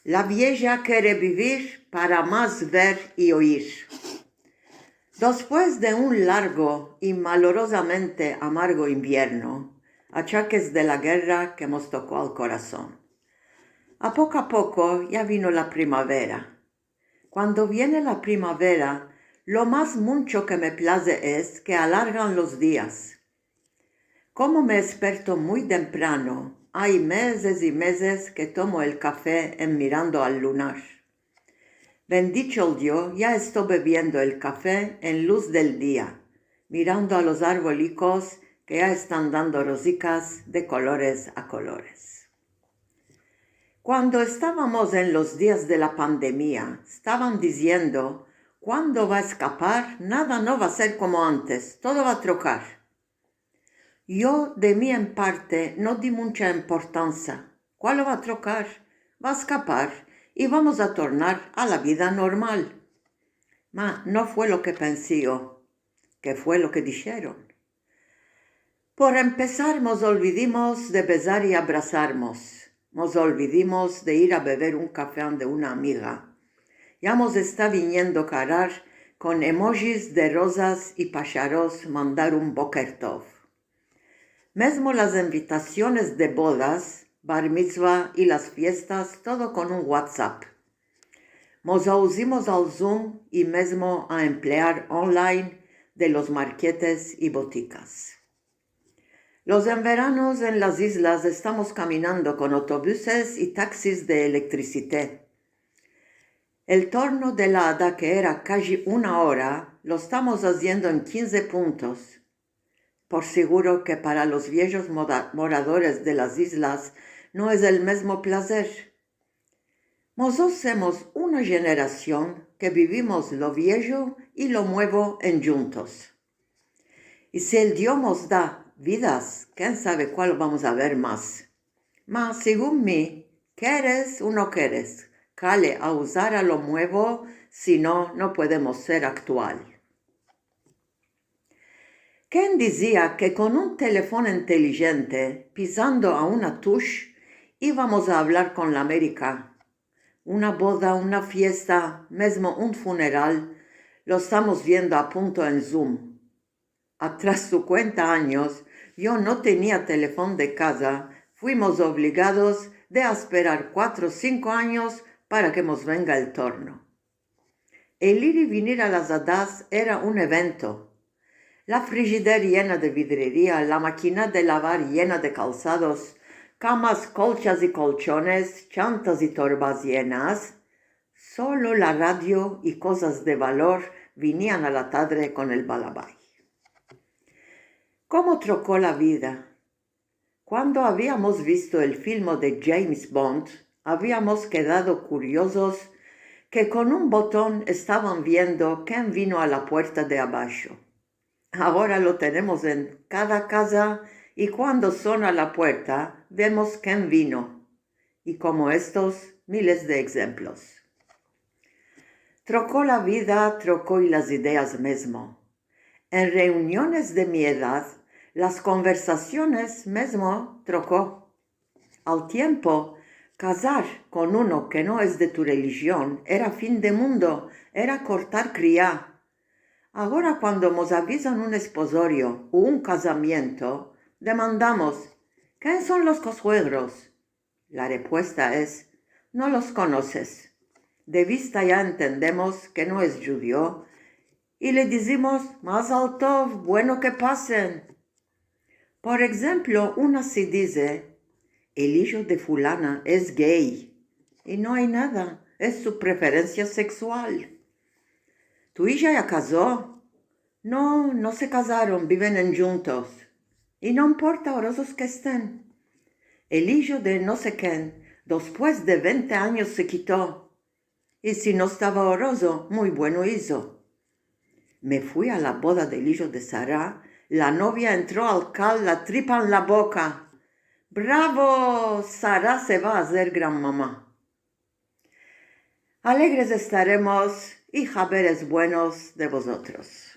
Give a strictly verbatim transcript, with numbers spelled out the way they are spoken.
La vieja kere bivir para mas ver i oyir. Despues de un largo i malorozamente amargo invierno, achakes de la gerra ke mos toko al korason. A poko a poko ya vino la primavera. Kuando viene la primavera, lo mas muncho ke me plaze es ke alargan los dias. Komo me esperto muy temprano, ay mezes i mezes ke tomo el kafe en mirando al lunar. Bendicho el Dio, ya esto beviendo el kafe en luz del dia, mirando a los arbolikos ke ya estan dando rozikas de kolores a kolores. Kuando estavamos en los dias de la pandemia, estavan diziendo: "Kuando va a eskapar? Nada no va a ser komo antes, todo va a trokar". Yo, de mi en parte, no di muncha importansa. Kualo va a trokar? Va a eskapar i vamos a tornar a la vida normal. Ma no fue lo ke pensi yo, ke fue lo ke disheron. Por empesar, mos olvidimos de bezar i abrasarmos. Mos olvidimos de ir a bever un kafe ande una amiga. Ya mos esta viniendo karar kon emojis de rozas i pasharos mandar un boker tov. Mezmo las invitasiones de bodas, bar mitzva i las fiestas, todo kon un WhatsApp. Mos auzimos al Zoom i mezmo a emplear online de los marketes i botikas. Los enveranos en las izlas estamos kaminando kon otobuses i taksis de elektrisite. El torno de la ada ke era kaji una ora, lo estamos aziendo en kinze puntos. Por seguro ke para los viejos moda-, moradores de las izlas no es el mezmo plazer. Mozotros semos una jenerasion ke bivimos lo viejo i lo muevo endjuntos. I si el Dio mos da vidas, ken save kual vamos a ver mas. Ma, segun mi, keres o no keres, kale auzar a lo muevo, si no, no podemos ser aktual. Ken dizia ke kon un telefon intelijente, pizando a una tush, ivamos a avlar kon la Amerika? Una boda, una fiesta, mezmo un funeral, lo estamos viendo a punto en Zoom. Atras sinkuenta anyos, yo no tenia telefon de kaza, fuimos ovligados de asperar kuatro o sinko anyos para ke mos venga el torno. El ir i vinir a las adas era un evento. La frijider yena de vidreria, la makina de lavar yena de kalsados, kamas, kolchas i kolchones, chantas i torbas yenas, solo la radio i kozas de valor vinian a la tadre kon el balabay. Komo troko la vida? Kuando aviamos visto el filmo de James Bond, aviamos kedado kuriozos ke kon un boton estavan viendo ken vino a la puerta de abasho. Agora lo tenemos en kada kaza i kuando sona la puerta, vemos ken vino. I komo estos, miles de egzemplos. Troko la vida, troko i las ideas mezmo. En reuniones de mi edad, las konversasiones mezmo troko. Al tiempo, kazar kon uno ke no es de tu relijion era fin de mundo, era kortar kria. Agora, kuando mos avizan un espozorio o un kazamiento, demandamos: "Ken son los kosuegros?" La repuesta es: "No los konoses." De vista ya entendemos ke no es djudio i le dizimos: "Mazal tov, bueno ke pasen." Por egzemplo, una si dize: "El ijo de fulana es gay." I no ay nada, es su preferensia seksual. "Tu ija ya kazo?" "No, no se kazaron, biven endjuntos." I no importa, orozos ke esten. "El ijo de no se ken, despues de vente anyos se kito. I si no estava orozo, muy bueno izo." Me fui a la boda del ijo de Sara, la novia entro al kal la tripa en la boka. Bravo! Sara se va a azer granmama. Alegres estaremos i haberes buenos de vozotros.